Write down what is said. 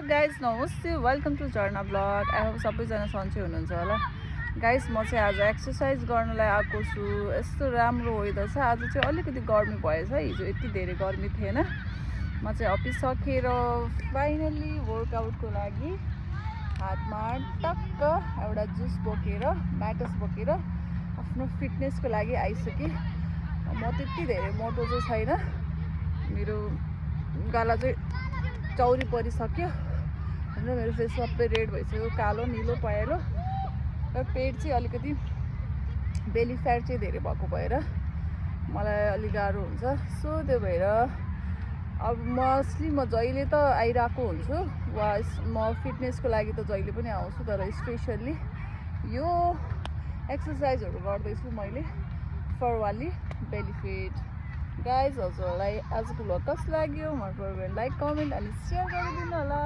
Guys नमस्ते welcome to झर्ना blog I hope सबैजना सन्चै हुनुहुन्छ होला गाइज म चाहिँ आज एक्सर्साइज गर्नलाई आएको छु यस्तो राम्रो वेदर छ आज चाहिँ अलिकति गर्मी भएछ हिजो यति धेरै गर्मी थिएन म चाहिँ अफिस सकेर फाइनल्ली वर्कआउटको लागि हातमा टक्क एउटा जुस बोकेर म्याटस बोकेर आफ्नो फिटनेसको लागि आइसकेँ म त्यति धेरै मोटो चाहिँ छैन मेरो गाला चाहिँ चौरी परिसक्यो होइन मेरो फेस सबै रेड भइसक्यो कालो निलो पहेँलो र पेट चाहिँ अलिकति बेली फ्याट चाहिँ धेरै भएको भएर मलाई अलिक गाह्रो हुन्छ सो त्यो भएर अब मोस्टली म जहिले त आइरहेको हुन्छु वा म फिटनेसको लागि त जहिले पनि आउँछु तर स्पेसल्ली यो एक्सर्साइजहरू गर्दैछु मैले फर वाली बेली फिट गाइज हजुरहरूलाई आजको भ्लग कस्तो लाग्यो मन पऱ्यो भने लाइक कमेन्ट अनि सेयर गरिदिनु होला।